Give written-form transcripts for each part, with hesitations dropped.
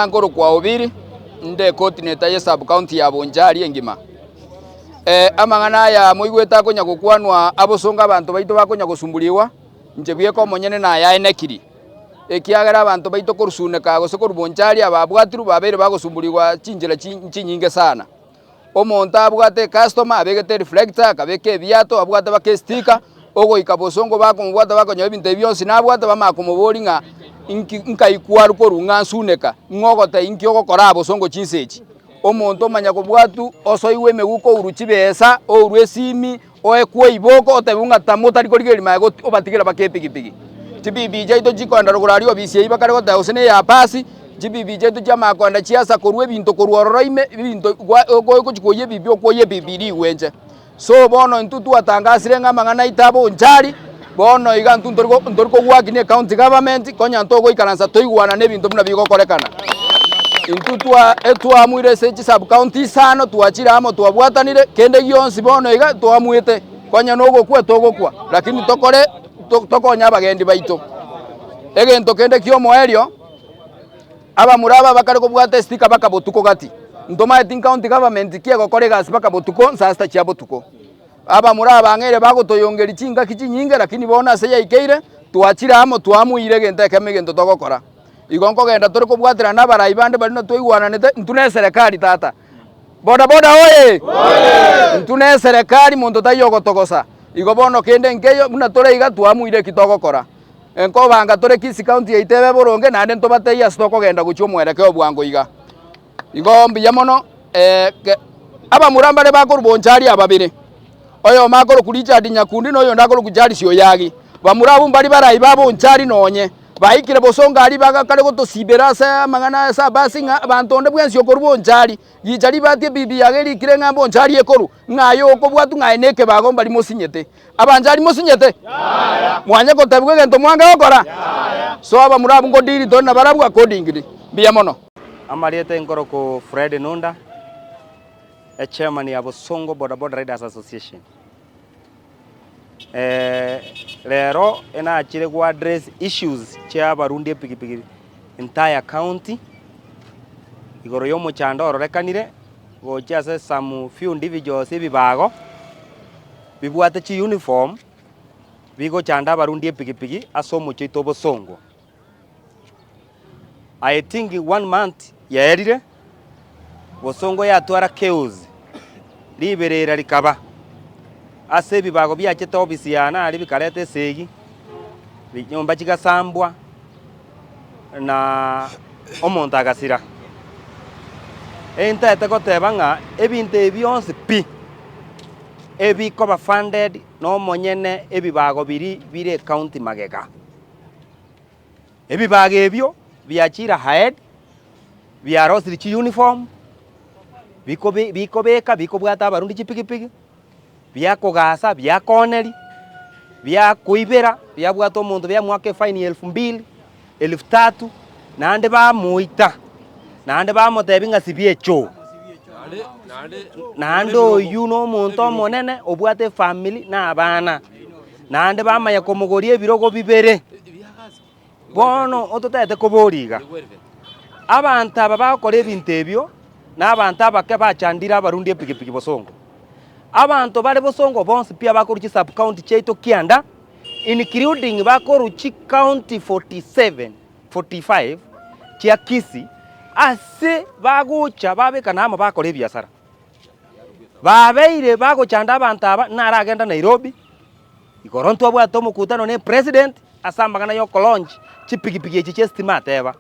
Nkorokwa Obiri, inde coordinator ye sub county ya Bonchari engima. Amang'ana aya moigwete akonya gokwanwa abosongo abanto baito bakonya gosumburigwa, inche bweka omonyene nayaenekiri, ekiagera abanto baito korwa Suneka gose korwa Bonchari ababwatirwe babeire bagosumburigwa chinchera chinyinge sana. Omonto abwate ecustomer abegete ereflector, akabeka ebiato, abwate mpaka estika, ogoika bosongo bakomobwata bakonyora ebinto ebi bionsi nabwate bamanya komoboria ng'a inki nkai kwarwa korwa ng'a nsuneka, ng'o ogotebia inki ogokora aa bosongo chinsa echi. Omonto omanya kobwatwa osoigwe emeguko ourwe chibesa, ourwe esimi, oekwe oiboko otebiwe ng'a tama otari korigereria magega obatigere mpaka epigipigi. Chibibi chiaito chikoenda rogoro aria obisi eyio bakare goteba gose na eya pasi, chibibi chiaito chiamanya koenda chiasa korwa ebinto korwa ororo ime, ebinto gwa ogochi koyia ebibi okoyia ebibi rigwenche. So bono intwe twatangasire ng'a amang'ana aito abonchari, bono iga intwe ntori ntori kogwaki na ecounty government, konya ntogoikaransa toigwanane ebinto buna bigokorekana. Intwe twa etwamuire ase chisub county isano twachire amo twabwatanire, kende gionsi bono iga twamuete, konya na ogokwa togokwa, lakini tokore tokonye abagendi baito. Egento kende kia omoerio, abamura aba bakare kobwata estika mpaka botuko gati, ntomaeti county government ki egokora egasi mpaka botuko nsaa sita chia botuko. Abamura aba ang'e ere bagotoyongeria chingaki chinyinge lakini bono ase yaikeire, twachire amo twamuire egento ekemo egento togokora. Igo nkogenda tore kobwaterana na abarai bande baria twaigwananete, intwe na eserekari tata. Boda boda oye! Intwe na eserekari monto taiyo ogotogosa. Igo bono kende nkeiyo buna tore iga twamuire eki togokora. Nkobanga tore Kisii County yaito ebe boronge naende ntobatebie ase tokogenda gochia omwerekeo bwango iga. Igo mbuya mono abamura mbare bakorwa Bonchari ababere, oyomo akorokwa Richard Nyakundi na oyonde akorokwa Charles Oyagi. Bamura abwo mbari barai ba Bonchari nonye, baikire bosongo aria bagakare gotosibera ase amang'ana ase abasi ng'a abanto onde bwensi okorwa Bonchari, richa ribati ebibi yago erikire ng'a Bonchari ekorwa, ng'a aye okobwatwa ng'a aye na ekebago mbari mosinyete. Abanchari mosinyete? Mwanye gotebiwa egento mwange gokora? So abamura abwo nkodiri tore nabarabwo accordingly. Mbuya mono. Amarieta enkoroko Fred Nunda, echairman ya Bosongo Boda Boda Riders Association. Rero enachire go address issues chia abarundi epikipiki entire county, igoro ya omochando ororekanire gochia ase some few individuals ebibago, bibwate chiuniform, bigochanda abarundi epikipiki ase omochie oito o Bosongo. I think one month yaerire, bosongo yatwara chaos, riberera rikaba, ase ebibago biachete ofisi yane aria bikareta esegi, chinyomba chigasambwa, na omonto agasira. Entagete goteba ng'a ebinto ebi bionsi pi, ebikoba funded na omonyene ebibago biria bire ecounty magega. Ebibago ebio biachire ahead, biarosirie chiuniform, bikobe bikobeka bikobwata abarundi chipikipiki, biakogasa biakooneri, biakoibera, biabwata omonto biamoaka efaini ya elfu mbili, elfu tatu, naende bamoita, naende bamotebia ng'a sibia echoo. Naende oyio na omonto omonene obwate efamiri na abana. Naende bamanya komogoria ebirogo bibere. Bono ototagete koboria iga, abanto aba bagokora ebinto ebio, na abanto abake bachandire abarundi epigipigi bosongo. Abanto bare bosongo bonsi pi abakorwa chisub county chiaito kianda, including bakorwa chicounty 47, 45 chia Kisii, ase bagocha babekana amo bakora ebiasara. Babeire bagochanda abanto aba naragenda Nairobi, igoro ntwabwate omokutano ne president ase amang'ana ya okolaunch chipigipigi echi chia estima ateba.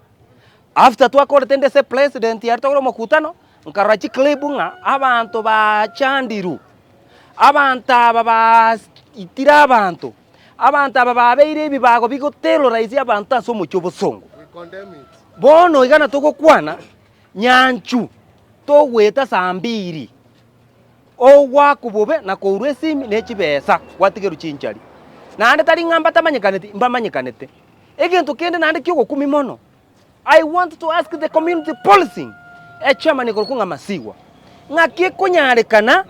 After twakorete inde ase president aria tokore omokutano, nkarora chiclip ng'a abanto bachandirwe, abanto aba baitire abanto, abanto aba babeire ebibago bigoterrorize abanto ase omochie obosongo. Bono iga natogokwana, nyanchu. Togoeta saa mbiri, ogoakwa bobe na kourwa esimi ne chibesa gwatigerwa chinchari. Naende tari ng'a mbatamanyekaneti, mbamanyekanete. Egento kende naende kiogokumia mono, I want to ask the community policing, echairman ekorokwa ng'a Masigwa, ng'aki ekonyarekana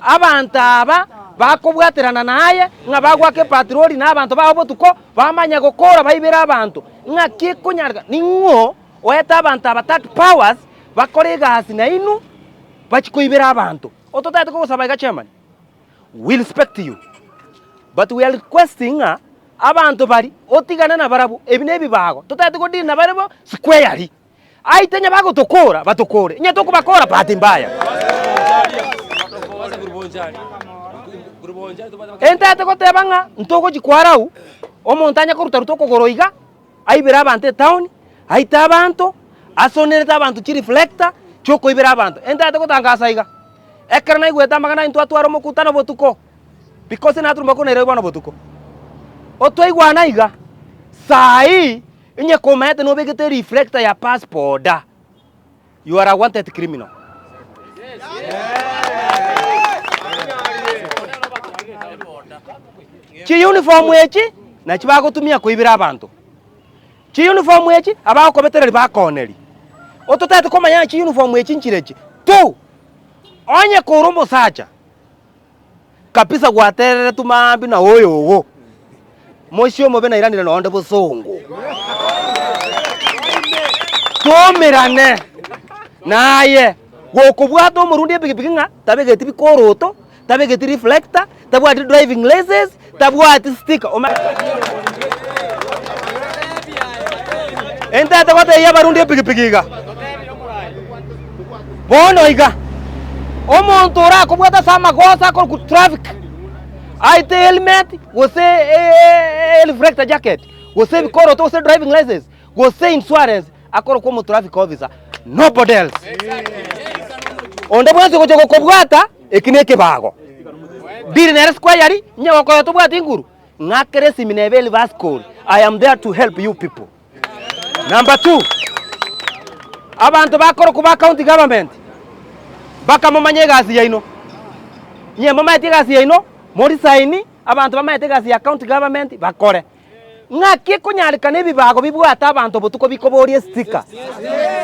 abanto aba bakobwaterana naye ng'a bagoaka epatroli na abanto bao botuko, bamanya gokora baibere abanto, ng'aki ekonyarekana ning'o. Oete abanto aba that powers bakore egasi nainwe bachie koibera abanto. Ototagete kogosaba iga chairman, we respect you but we are requesting ng'a abanto baria otigane nabarabwo ebi na ebibago totagete go deal nabarabwo squarely. Aite onye bagotokora, batokore, onye tokobakora, bahati mbaya. Entagete goteba ng'a ntogochi kwarau, omonto anye koruta ruta okogoro iga, aibere abanto etown, aite abanto, asonerete abanto chireflector, chiokoibera abanto. Entagete gotangasa iga, ekero naigwete amang'ana intwe twatwara omokutano botuko, because naturuma korwa Nairobi bono botuko, otwaigwana iga, saii. Onye komaete nobegete reflector ya pass boda, you are a wanted criminal. Chiuniform echi nachi bagotumia koibera abanto, chiuniform echi abagokobetereri bakooneri, ototagete komanya ng'a chiuniform echi nchire echi tu, onye kore omosacha Kabisa gwatereretwe maambia na oyo ogo, moisia omobe nairanire nonde bosongo. Twaumerane naye gokobwata omorundi epikipiki ng'a tabegeti bikoroto, tabegeti reflector, tabwati driving license, tabwati sticker oma Entete gotebia abarundi epikipiki iga. Bono iga, omonto orakobwate ase amagoso akorokwa traffic, aete helmet, gose reflector jacket, gose ebikoroto, gose driving license, gose insurance, akorokwa omotraffic officer, nobody else. Onde bwensi ogocha gokobwata, eki nekebago. Deal nere squarely, onye gokoyota tobwati nguru, ng'akere esimi nebe reverse call, I am there to help you people. Number two, abanto bakorokwa ba county government, bakamomanya egasi yaino, inye momaeti egasi yaino, morisaini, abanto bamaete egasi ya county government bakore. Ng'aki ekonyarekana ebibago bibwate abanto botuko bikoboria estika?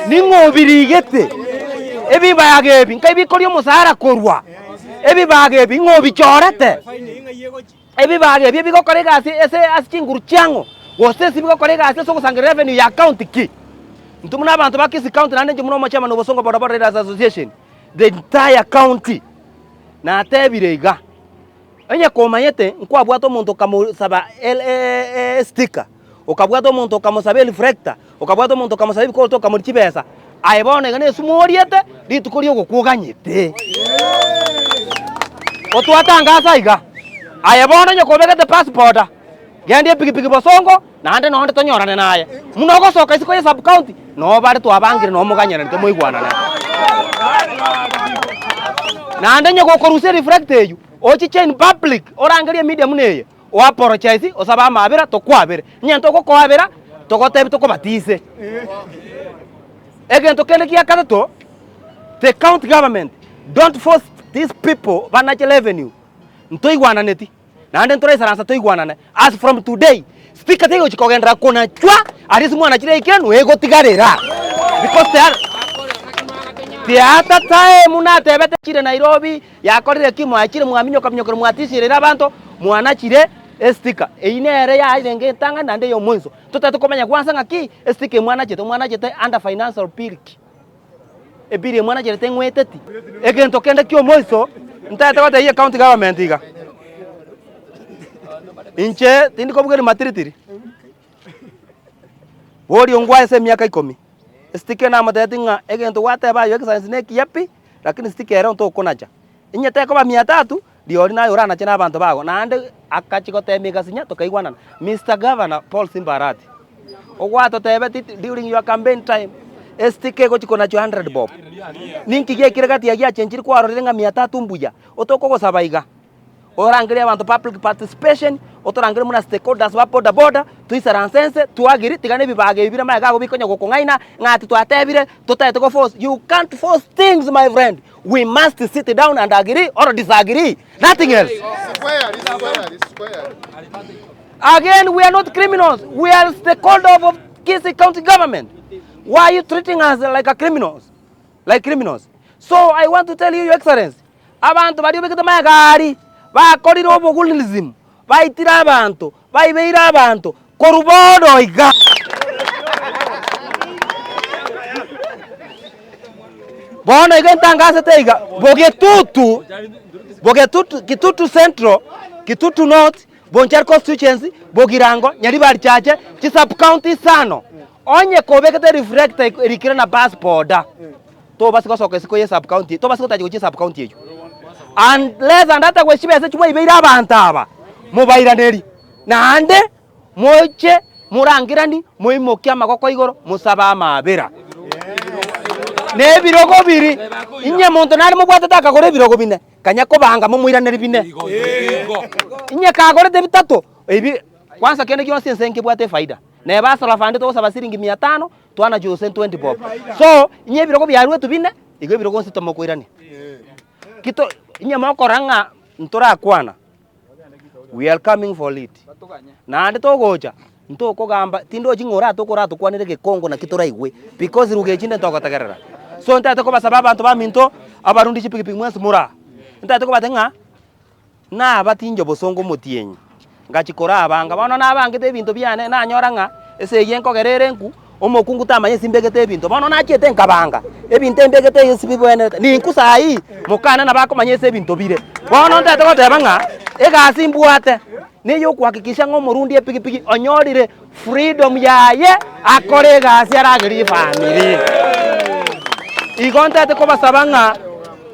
Ning'o obirigete? Ebibago ebi nkai bikoria omosara korwa? Ebibago ebi ng'o obichorete? Ebibago ebio bigokora egasi ase ase chinguru chiang'o, gose ase bigokora egasi ase ogosangereria revenue ya county ki? Intwe buna abanto ba Kisii County naende inche buna omochairman o Bosongo Boda Boda Riders Association, the entire county, natebire iga, onye komanyete nkwabwate omonto okamosaba estika, okabwata omonto okamosaba ereflector, okabwata omonto okamosaba ebikoroto okamoria chibesa, aye bono iga nesumu oriete, rituko ri'ogokwa oganyete. Otwatangasa iga, aye bono onye kobegete passport, genda epikipiki bosongo, naende nonde tonyorane naye. Buna ogosoka isiko ye sub county, noo bare twabangire noo moganyeranete moigwanane. Naende onye gokorusia ereflector eywo, ochiche in public, orangerie emedia buna eye. Oapologize, osabe amabera, tokwabere. Onye ntogokoabera, togotebi tokobatise. Egento kende gia gatato, the county government, don't force these people banache revenue, ntoigwananeti, naende ntoraisaransa toigwanane. As from today, speaker taigochi kogenderera konachwa aria ase mwanachire eikenu egotigarera because they are the other time natebete chire Nairobi. Yakorire ki? Mwachire mwaminyoka-minyokire mwatisirire abanto, mwanachire estika. Eyio nere yarenge entang'ani naende ey'omoiso. Totagete komanya kwansa ng'aki estika emwanachete, omwanachete under financial bill ki? Ebill emwanacherete eng'weteti. Egento kende ki'omoiso, ntagete gotebia ecounty government iga, inche tindi kobugeria matiritiri, boria ongwae ase emiaka ikomi, estika eye namotebetie ng'a egento gwateba aye exercise na ekiya pi, Lakini stika ere tokonacha, onye tekoba mia tatu, rirorio naye oranache na abanto bago. Naende akachia gotema egasinya tokaigwanana. Mister Governor Paul Simba Arati, ogwatotebeti during your campaign time, estika egochi konachwa hundred bob. Ninki giaikire gati aye giachenchiri kwarorire ng'a mia tatu mbuya, otokogosaba iga. Orangerie abanto public participation, otorangerie buna stakeholders ba boda boda, toisaranse ense, twagiri, tiga na ebibago ebi bire magega agwo bikonya gokong'aina, ng'a ati twatebire, totagete go force, you can't force things my friend, we must sit down and agree or disagree, nothing else. Again we are not criminals, we are stakeholder of Kisii county government, why are you treating us like a criminals, like criminals? So I want to tell you your excellency, Abanto baria obegete magari bakorire obogulism, baitire abanto, baibeire abanto korwa bono iga. Bono iga ntangasete iga, Bogetutu, Bogetutu, Kitutu Central, Kitutu North, Bonchari Constituency, Bogirango, Nyaribari Chache, chisub-county isano, onye kobegete reflector erikire na bus boda, tobasa gosoka isiko ye sub-county, tobasa gotacha gochia esub-county eywo. Unless and otherwise chibesa echio mwaibeire abanto aba, mobairaneri, naende Moche morangeranie, moimokie amagoko igoro, mosabe amaabera. Na ebirogo biri, inye monto nare mobwatete akagora ebirogo bine, kanya kobanga momoiraneri bine. Inye kagorete bitato, ebi kwanza kende gionsi ense nkebwate efaida. Neba asara fund togosaba siringi mia tano, twanachi gose 20 bob. So, inye ebirogo biaruetwe bine, igo ebirogo nse tomokoirania. Kito inye mokorora ng'a ntorakwana. We are coming for it. Naende togocha, ntokogamba, tindochi ng'a oratoke oratokwanere egekongo naki toraigwe, because ruga echinde ntogotegerera. So ntagete kobasaba abanto baminto, abarundi chipikipiki mwensi more aa, ntagete kobatebia ng'a, nabatinge obosongo omotienyi, ngachia korabanga, bono nabangete ebinto biane, nanyora ng'a, esegi enkogera ere nku, Omokungu tamanya ase mbegete ebinto, bono nachiete nkabanga, ebinto mbegete ase bibwenerete, ninkwe saa hii, mokana nabo akomanya ase ebinto bire. Bono ntagete goteba ng'a, egasi mbwate, neye okohakikisha ng'a omorundi epikipiki onyorire freedom yaye, akore egasi aragerie efamiri. Igo ntagete kobasaba ng'a,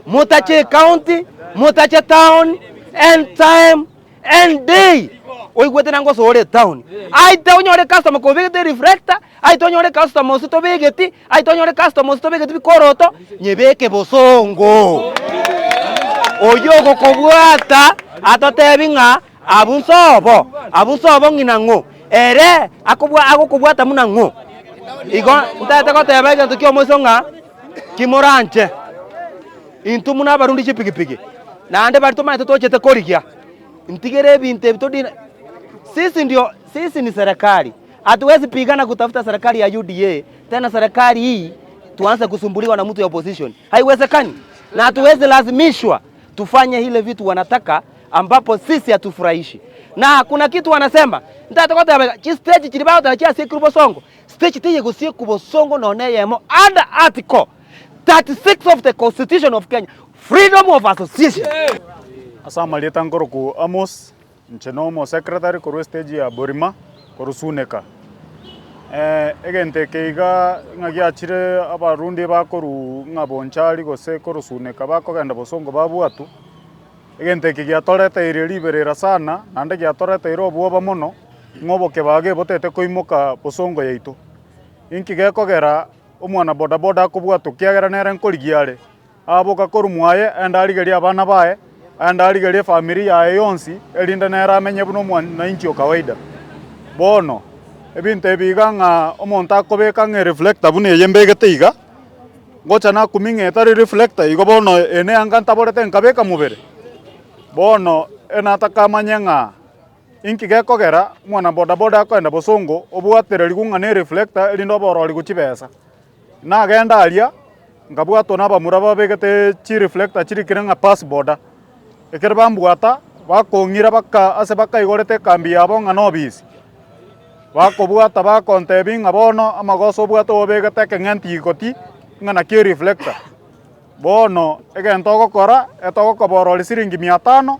motache ecounty, motache town, end time. Any day oigwete na ngosoa ore etown, aite onyore customer kobegete reflector, aite onyore customer ose tobegeti, aite onyore customer ose tobegeti bikoroto, nyebeke bosongo. Oyio ogokobwata atotebi ng'a abwo nsobo, abwo nsobo ng'ina ng'o, ere akobwa agokobwata buna ng'o. Igo ntagete goteba egento kia omoiso ng'a kimoranche. Intwe buna abarundi chipigipigi, naende baria tomanyete tochete korigia, ntigere ebinto ebi todina sisi ndio sisi ni serikali hatuwezi pigana kutafuta serikali ya UDA tena serikali hii tuanze kusumbuliwa na mtu ya opposition haiwezekani, na hatuwezi lazimishwa tufanye ile vitu wanataka ambapo sisi hatufurahishi. Na kuna kitu wanasema ntagete goteba chistage chiria bagoteba chiasiekirwe bosongo, stage teiyo egosiekwa bosongo nonye eyemo under article 36 of the Constitution of Kenya, freedom of association. Ase amarieta nkorokwa Amos, inche na omosecretary korwa estage ya Borima, korwa Suneka. Egento eke iga ng'a giachire abarundi bakorwa ng'a Bonchari gose korwa Suneka bakogenda bosongo babwatwa, egento eke giatoreteire riberera sana naende giatoreteire obwoba mono, ng'a obokebago ebotete koimoka bosongo yaito. Inki gekogera Omwana bodaboda akobwatwa ekiagera nere nkorigia are, aboka korwa mwaye aende arigerie abana baye, aende arigerie efamiri yaye yonsi, erinde nere amenye buna omwananchi o kawaida. Bono, ebinto ebi iga ng'a omonto akobeka ng'a ereflector buna eye mbegete iga, ngocha nakumia ng'a etari reflector igo bono eye neyanga ntaborete nkabeka mobere. Bono, enataka amanye ng'a. Inki gekogera omwana bodaboda akoenda bosongo obwatererigwe ng'a ne reflector erinde obororigwe chibesa? Nagenda aria, nkabwatwa na abamura babegete chireflector chirikire ng'a pass boda. Ekero bambwata, bakong'ira baka ase bakaigorete ekambi yabo ng'a nobisi. Bakobwata bakontebia ng'a bono amagoso obwate obegete ekeng'enti igoti ng'a naki ereflector. Bono egento ogokora, etogokoborora siringi mia tano,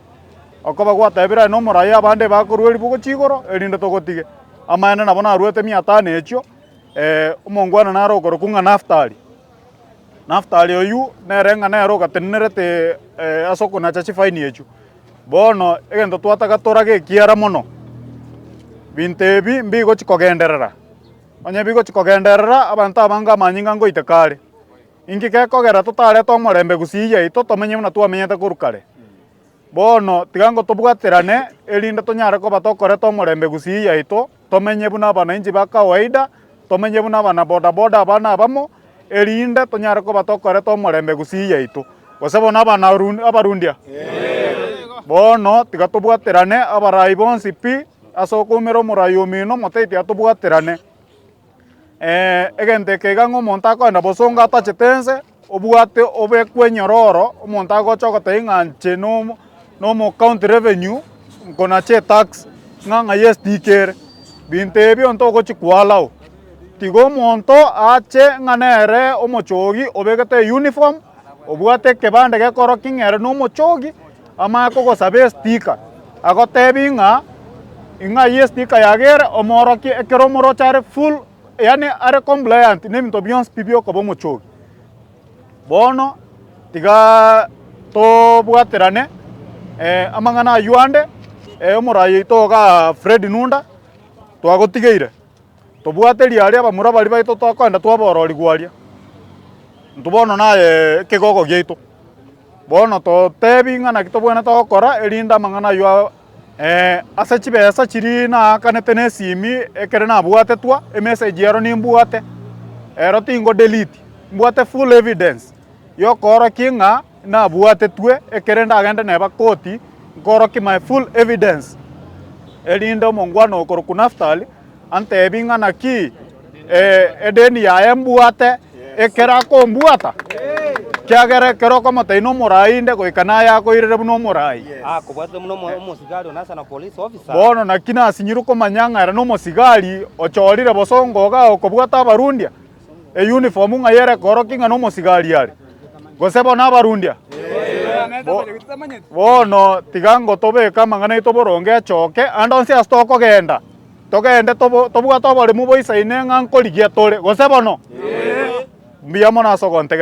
okoba gwatebire aye nomoraia abande bakorua eribugo chigoro, erinde togotige. Amaene nabo naruete mia tano echio, omongwana nare okorokwa ng'a Naftali. Naftali oyio nere ng'a nere ogatenenerete ase okonacha chifaini echio. Bono egento twataka torage ekiara mono, binto ebi mbigochi kogenderera, onye bigochi kogenderera abanto abange amanyinga ngoiteka are. Inki gekogera totarete omorembe gusii yaito tomenye buna twamenyete korwa kare? Bono tiga ngotobwaterane, erinde tonyare koba tokoreta omorembe gusii yaito, tomenye buna abananchi ba kawaida, tomenye buna abana bodaboda abana abamo, erinde tonyare koba tokoreta omorembe gusii yaito. Gose bono abana abarundia? Bono tiga tobwaterane abarai bonsi pi, ase okoumera omorai omino motebie tiga tobwaterane. Egento eke iga ng'a omonto akoenda bosongo atachete ense, obwate obekwe enyororo, omonto agocha ogotebia ng'a inche nomo nomo county revenue, nkonache etax, ng'a ng'ai estika ere. Binto ebio ntogochi koallow. Tiga omonto ache ng'a nere omochogi obegete euniform, obwate ekebande gekorokia ng'a ere nomochogi, amanye kogosaba estika, agotebi ng'a ing'ai estika yago ere, omoorokie ekero omoroche are full yaani are compliant na ebinto bionsi pi biokoba omochogi. Bono tiga tobwaterane amang'ana aywo ande, omorai oito igaa Fred Nunda, twagotigeire. Tobwate riaria abamura baria baito tokoenda twabororigwa aria, intwe bono naye ekegogo giaito. Bono totebi ng'a naki tobwenerete gokora erinde amang'ana aywo ase chibesa chiria naakanete na esimi ekere nabwatetwa, emessage ero nimbwate, ero tingo delete, mbwate full evidence yokoorokia ng'a nabwatetwe ekere ndagende neba koti, nkorokia my full evidence, erinde omongwana okorokwa Naftali antebi ng'a naki edeni yaye mbwate ekero akombwata, ekiagera ekero okomotebia nomorai inde goika naye akoirere buna omorai. Akobwatete buna omosigari o National Police Officer. Bono naki nasinyirwe komanya ng'a ere nomosigari ochorire bosongo igaa okobwata abarundia, euniform ng'ai ere korokia ng'a nomosigari are, gose bono abarundia? Bono tiga ngotobeke amang'ana aito boronge achoke, ande onsi ase tokogenda. Togende tobwate oboremu boisaine ng'a nkorigia tore, gose bono? Mbuya mono ase ogontegera.